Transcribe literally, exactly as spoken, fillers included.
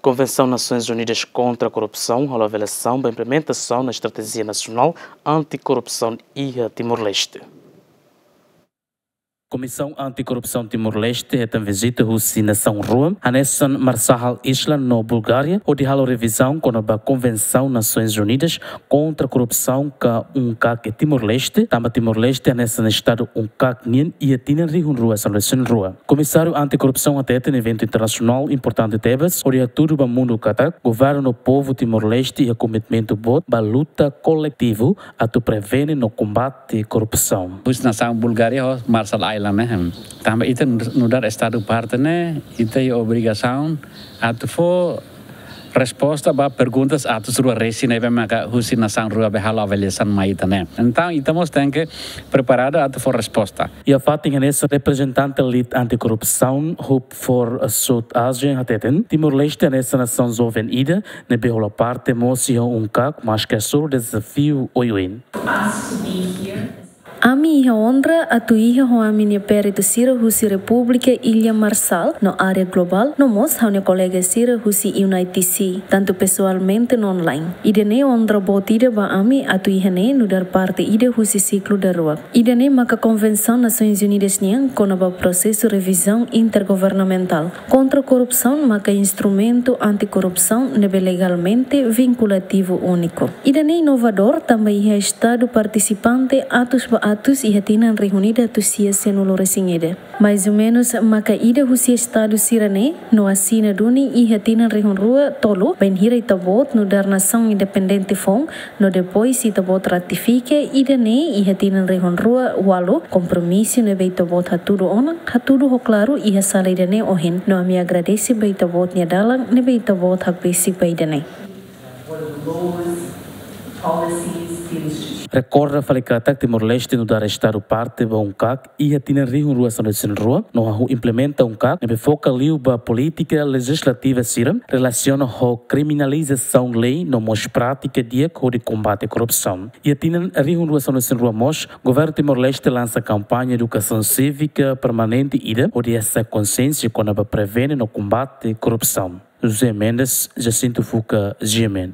Konvensaun Nasoins Unidas kontra Korrupsaun halo avaliasaun ba implementasaun Estratéjia Nasionál Anti-Korrupsaun iha Timor-Leste. Komisaun Anti-Korrupsaun Timor-Leste hetan vizita husi nasaun rua, hanesan Marshall Island no Bulgária, hodi halo revizaun kona-ba Konvensaun Nasoins Unidas kontra Korrupsaun ka UNCAC iha Timor-Leste, tanba Timor-Leste hanesan estadu UNCAC nian iha tinan rihun rua sanulu-resin-rua. Komisáriu Anti-Korrupsaun hateten eventu internasionál importante tebes, hodi hatudu ba mundu katak governu no povu Timor-Leste iha komitmentu boot ba luta koletivu atu prevene no kombate korrupsaun. Husi nasaun Bulgária ho Marshall Island ne'e. Tanba ita nu'udar estadu parte ne'e, ita iha obrigasaun atu fó resposta ba perguntas atus rua resin ne'ebé maka husi nasaun rua be halo avaliasaun mai ita ne'e. Entaun, ita mós tenke preparadu atu fó resposta. Iha fatin hanesan, reprezentante Lead Anti-Korrupsaun Hub for South Asia hateten, Timor-Leste hanesan nasaun joven ida ne'ebé hola parte mós iha UNCAC, maske hasoru dezafiu oioin. Ami iha onra atu iha ho ami-nia peritu sira husi Repúblika Ilha Marshall no área globál, no mós ha'u-nia kolega sira husi UNITC, tantu pesoalmente no online. Ida-ne'e onra boot ida ba ami atu iha ne'e nu'udar parte ida husi siklu daruak. Ida-ne'e maka Konvensaun Nasoins Unidas nian kona-ba prosesu revizaun intergovernamentál kontra korrupsaun maka instrumentu anti-korrupsaun ne'ebé legalmente vinkulativu úniku. Ida-ne'e inovadór tanba iha estadu partisipante atus ba atus iha tinan rihun ida atus sia sianulu-resin-ida. Mais ou menus maka ida husi estadu sira-ne'e no asina duni iha tinan rihun rua tolu, bainhira ita-boot nu'udar nasaun independente foun, no depois ita-boot ratifika ida-ne'e iha tinan rihun rua ualu, kompromisu ne'ebé ita-boot hatudu ona, hatudu ho klaru iha sala ida-ne'e ohin. No ami agradese ba ita-boot nia dalan ne'ebé ita-boot hakbesik ba ida-ne'e. Rekorda fali katak Timor-Leste nu'udar estadu parte ba UNCAC iha tinan rihun rua sanulu-resin-rua, no hahú implementa UNCAC ne'ebé foka liu ba polítika lejizlativa sira relasiona ho kriminalizasaun lei no mós prátika di'ak hodi kombate korrupsaun. Iha tinan rihun rua sanulu-resin-rua mós, governu Timor-Leste lansa kampaña edukasaun sívika permanente ida hodi hasa'e konsiénsia kona-ba prevene no kombate korrupsaun. José Mendes, Jacinto Fuca, G M N.